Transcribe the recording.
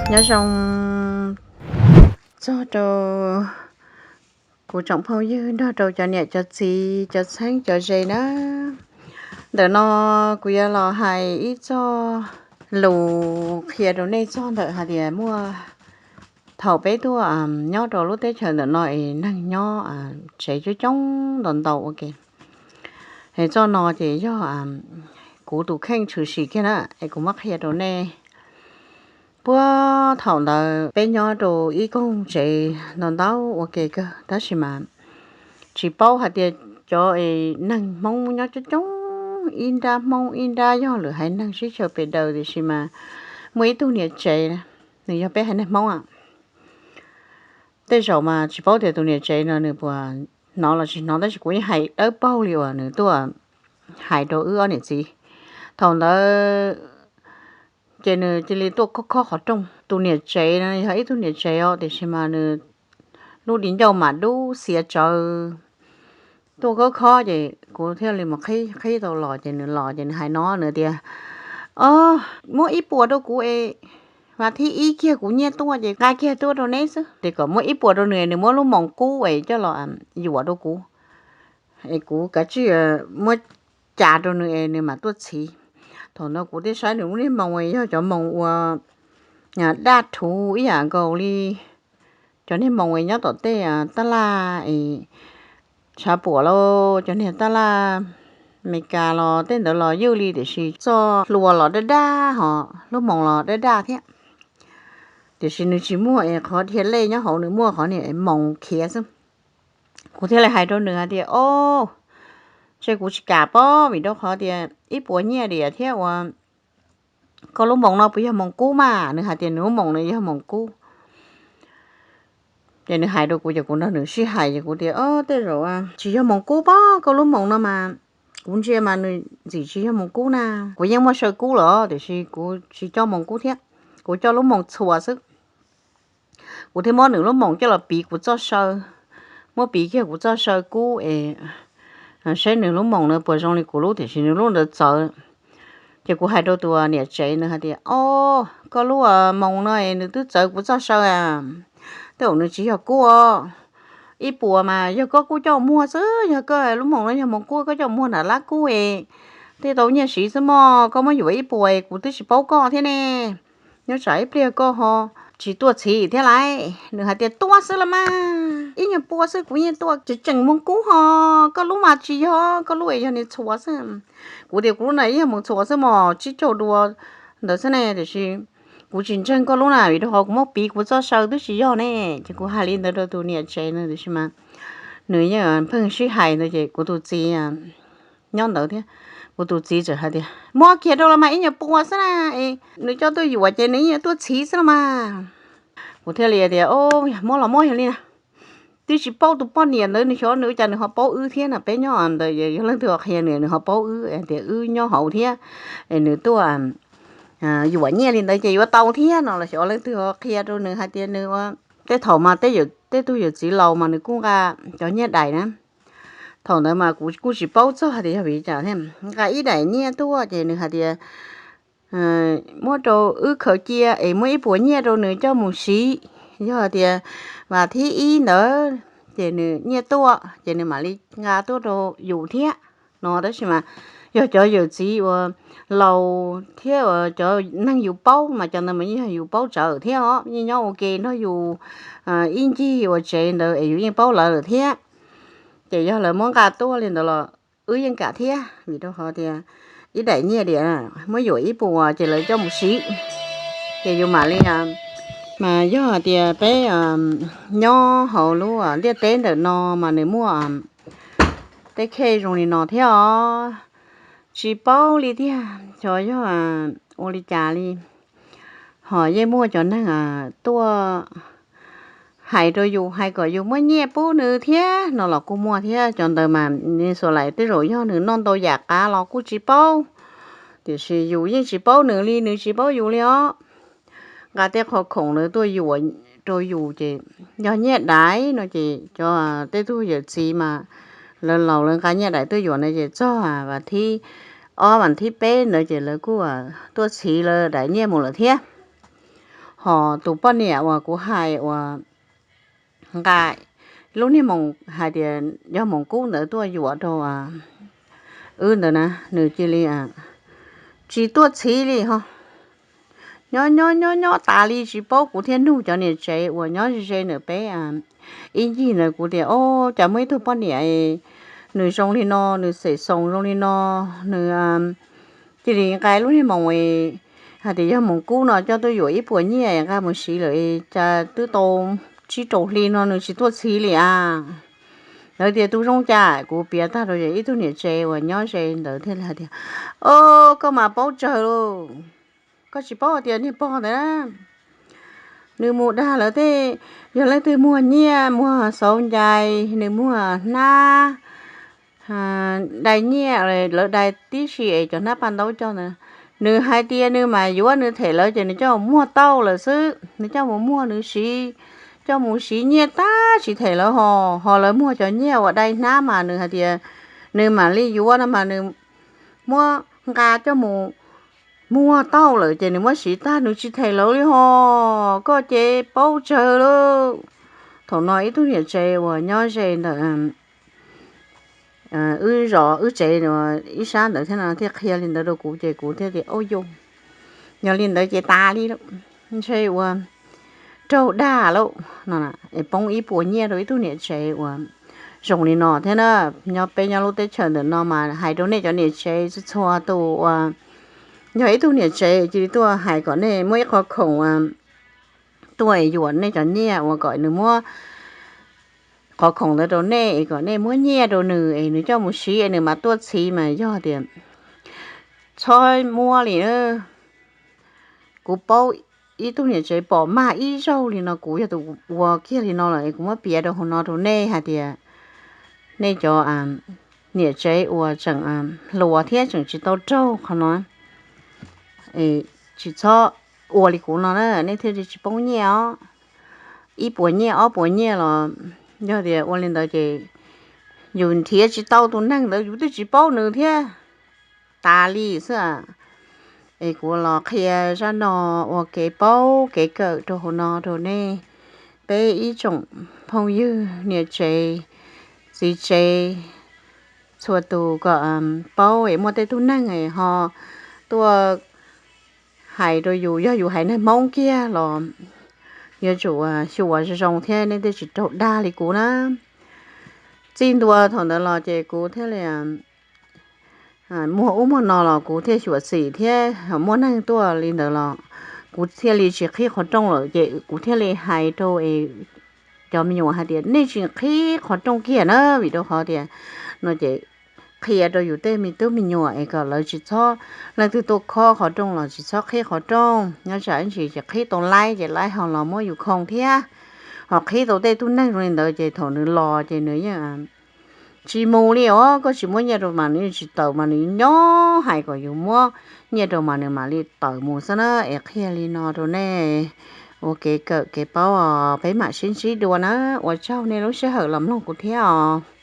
Nyob zoo txog rau kuv tsoom phooj ywg nrog rau cov niam cov txiv cov txheeb cov ze na. Ntawm no kuv yuav los hais ib txoj lus qhia rau nej txog ntawm hais tias muaj thaum peb tuaj nyob rau lub teb chaws ntawm no es neeg nyob tsev coob coob ntau ntau ua ke. Es txoj no ces yog kuv tus kheej tshwm sim kiag na, es kuv muab qhia rau nej. Puag thaum ntawd peb nyob rau ib koog tsev ntau ntau ua ke kawg, tab sis mas tsis paub hais tias cov neeg Hmoob nyob coob coob, ib nrab Hmoob ib nrab yog lwm haiv neeg sib chaws pes daws, tiam sis mas muaj ib tug niam tsev, nws yog peb haiv neeg Hmoob a. Tej zaum mas tsis paub tias tus niam tsev no nws puas hnov los tsis hnov, tab sis kuv yeej hais dawb paug li uas nws tuaj hais rau wb ob niam txiv. Thaum ntawd ces nws cia li tuaj khob khob qhov rooj. Tus niam tsev no yog ib tug niam tsev os, tiam sis mas nws lub di ncauj mas dub xiav tsawv. Tuaj khob khob ces kuv thiaj li mus qhib, qhib tau los ces nws los ces nws hais no, nws tias, O, muab ib puas rau kuv es vas thib ib kiag kuv nyiaj tuaj ces nqa kiag tuaj rau neb xwb. Ces kom muab ib puas rau nws, nws muab lub moos kub es coj los yuam rau kuv, es kuv kav tsij muab cas rau nws es nws mam tuaj txhiv. Thaum no kuv thiaj saib nws lub niag moos yog cov moos uas daj rhuv ib yam nkaus li cov niag moos nyob tom tej taj laj es tshav puam lauj, cov niag taj laj Amelikas los tej ntawd los ywj li, tiam sis txoj hlua los daj daj hos lub moos los daj daj thiab. Tiam sis nws tsis muaj es qhov dhia lej nyob hauv, nws muaj qhov niag moos khiav xwb. Kuv thiaj li hais rau nws hais tias, O, ntshe kuv tsis kam pob, vim rau qhov tias ib puas nyiaj diam thiab uas koj lub moos no puas yog moos kub mas? Nws hais tias nws lub moos no yog moos kub. Ces nws hais rau kuv ces kuv nrog nws sib hais ces kuv tias, O, tej zaum tsis yog moos kub pob, koj lub moos no mas kuv ntsia mas nws ntxim tsis yog moos kub na. Kuv yeej muaj saw kub lawm tiam sis kuv tsis coj moos kub thiab, kuv coj lub moos txhuas xwb. Kuv thiaj muab nws lub moos coj los piv kuv txoj saw, muab piv kiag kuv txoj saw kub es saib nws lub moos na puas zoo li kuv lub, tiam sis nws lub ntawd txawv. Ces kuv hais rau tus niam tsev ntawd hais tias, O, koj lub moos no es nws twb txawv kuv txoj saw a, tej zaum nws tsis yog kub os. Ib puas mas yog koj kuj coj muag xwb, yog koj lub moos no yog moos kub koj coj muag nram lab kub es thiaj tau nyiaj siv xwb mog, koj muab yuam ib puas kuv twb tsis paub koj thiab ne. Nyob tsam ib pliag koj ho tsis tuaj txhiv thiab lauj. Nws hais tias, Tuaj xwb los mas, ib nyuag pua xwb kuv yeej tuaj, tseem tseem moos kub ho, koj lub mas tsis yog, koj lub es yog niag txhuas xwb. Kuv tias, Kuv lub na yog moos txhuas xwb mog, tsib caug dua ntawd xwb ne, tiam sis kuv tsis ntseeg koj lub na, vim rau qhov kuv muab piv kuv txoj saw twb tsis yog ne. Ces kuv hais li ntawd rau tus niam tsev na, tiam sis mas nws yeej pheej sib hais ntawd ces kuv tus txiv nyob ntawd thiab. Kuv tus txiv txawm hais tias, Muab kiag rau los mas, ib nyuag pua xwb na, nws coj tuaj yuam ces nws ib nyuag tuaj txhiv xwb los mas. Kuv thiaj li tias, Muab los muab yog li na. Twb tsis paub tus poj niam ntawd nws xyov nws ua cas nws ho paub wb thiab na, peb nyob ntawd yog leej twg ho qhia nws, nws ho paub wb tias wb nyob hauv thiab, es nws tuaj yuam nyiaj li ntawd ces yuav tau thiab no los xyov leej twg ho qhia rau nws hais tias nws ua. Tej thaum mas tej tug yawm txiv laus mas nws kuj nqa cov nyiaj daim na. Thaum ntawd mas kuv kuj tsis paub txog hais tias yog vim li cas thiab, nqa ib daim nyiaj tuaj ces nws hais tias muab rau wb khaws cia es muab ib puas nyiaj rau nws coj mus siv, yog tias vas thib ib ntawd ces nws nyiaj tuaj ces nws mam li nqa tuaj rau yus thiab no. Tab sis mas yog cov yawm txiv uas laus thiab uas cov neeg yus paub mas cov ntawd mas yeej yog yus paub tsawv thiab os, yeej nyob ua ke nrog yus ib ncig ua tsev ntawd es yus yeej paub lawv lawm thiab. Ces yog lawv muab nqa tuaj li ntawd los wb yeej kam thiab, vim rau qhov tias ib daim nyiaj diam muab yuam ib puas ces lawv coj mus siv, ces yus mam li. Mas yog hais tias peb nyob hauv lub ntiaj teb ntawm no mas nws muaj tej khej zoo li no thiab os. Tsis paub li tiag, xyov yog ua li cas li, ho yeej muaj cov neeg tuaj hais rau yus hais kom yus muab nyiaj pub nws thiab no los kuj muaj thiab. Cov ntawd mas xuas laim tej zaum yog nws noj ntau yam qab los kuj tsis paub, tiam sis yus yeej tsis paub nws li nws tsis paub yus li os. Nqa tej qhov khoom ntawd tuaj yuam rau yus ces yog nyiaj daiv no ces cov tej tug yawm txiv mas lawv laus lawv nqa nyiaj daiv tuaj yuam no ces txog vas thib ob vas thib peb ntawd ces lawv kuj tuaj txhiv lawv daim nyiaj mus lawm thiab. Hos tus poj niam uas kuv hais uas nqa lub niag moos hais tias yog moos kub ntawd tuaj yuam rau wb ntawd na, nws cia li tsis tuaj txhiv li ho. Nyob nyob nyob nyob tas li tsis paub, kuv thiaj nug cov niam tsev uas nyob ze ze ntawm peb ib ncig ntawd, kuv tias, O, cas muaj ib tug poj niam nws zoo li no, nws xem xoos zoo li no, nws cia li nqa lub niag moos hais tias yog moos kub no coj tuaj yuam ib puas nyiaj nqa mus siv lawm, cas twb tau tsib rau hli no nws tsis tuaj txhiv li a. Lawv tias, Tus zoo cas? Kuv piav tag rau ib tug niam tsev uas nyob ze ntawd thiaj li hais tias, O, koj mas paub tsawg lauj. Koj tsis paub hais tias niag pog ntawd na, nws mus dag lawv tej, yog leej twg muag nyiaj, muag xauv ncais, nws muag hnab dai nyiaj, lawv dai tib si es cov hnab paj ntaub coj ntawd, nws hais tias nws mam yuav, nws them lawv ces nws coj mus muag tau lawm xwb, nws coj mus muag nws siv, coj mus siv nyiaj tag tsis them lawv ho, ho lawv muag cov nyiaj uas dai hnab mas nws hais tias nws mam li yuav no mas nws muab nqa coj mus muag tau lawm ces nws muab siv tag nws tsis them lawv li ho. Koj ces paub tsawg lauj. Thaum no ib tug niam tsev uas nyob ze ntawm wb zos wb tsev ib sab ntawd thiab no thiaj qhia li ntawd rau kuv ces kuv thiaj tias, Au yus, yog li ntawd ces tas li lauj, ntshe ua raug dag lauj no, es poob ib puas nyiaj rau ib tug niam tsev uas zoo li no thiab na. Nyob peb nyob lub teb chaws ntawm no mas hais rau nej cov niam tsev txhua txhua tus uas yog ib tug niam tsev cia li tuaj hais kom nej muab ib qho khoom tuaj yuam nej cov nyiaj uas kom nws muab qhov khoom ntawd rau nej es kom nej muab nyiaj rau nws es nws coj mus siv es nws mam tuaj txhiv mas yog tias txhob muab li na. Kuv paub ib tug niam tsev pom mag ib zaug li no, kuv yog tus ua kiag li no lawm es kuv muab piav rau hauv no rau nej hais tias nej cov niam tsev uas tseem hluas thiab tseem tsis tau raug qhov no, tsis txhob ua li kuv no na, nej thiaj li tsis poob nyiaj os. Ib puas nyiaj ob puas nyiaj los yog tias ua li ntawd ces yus nrhiav tsis tau tus neeg ntawd yus twb tsis paub nws thiab, tas li xwb. Es kuv los qhia zaj no ua kev paub kev kawm rau hauv no rau nej peb ib tsoom phooj ywg niam tsev txiv tsev txhua tus kom paub es muaj tej tug neeg es ho tuaj hais rau yus, yog yus hais neeg Hmoob kiag los yuav tsum xyuas zoo zoo thiab nej thiaj tsis raug dag li kuv na. Txij ntua thaum ntawd los ces kuv thiaj li muag ub muag no los kuv thiaj xyuam xim thiab muaj neeg tuaj li ntawd los kuv thiaj li tsis qhib qhov rooj lawm ces kuv thiaj li hais rau cov me nyuam hais tias nej tsis qhib qhov rooj kiag na, vim rau qhov tias no ces qhia rau yus tej me tub me nyuam es kom lawv tsis txhob, leej twg tuaj khob qhov rooj los tsis txhob qhib qhov rooj, nyob tsam ib ntsis ces qhib tau laib ces laib ho los muab yus khoo thiab. Ho qhib tau tej tug neeg zoo li ntawd ces thaum nws los ces nws yeej tsis mus li os. Koj tsis muab nyiaj rau mas nws yeej tsis tawm mas nws nyob hais kom yus muab nyiaj rau mas nws mam li tawm mus xwb na. Es qhia li no rau nej ua kev kawm kev paub os, peb mam sib ntsib dua na. Ua tsaug nej lub sij hawm los mloog kuv thiab os.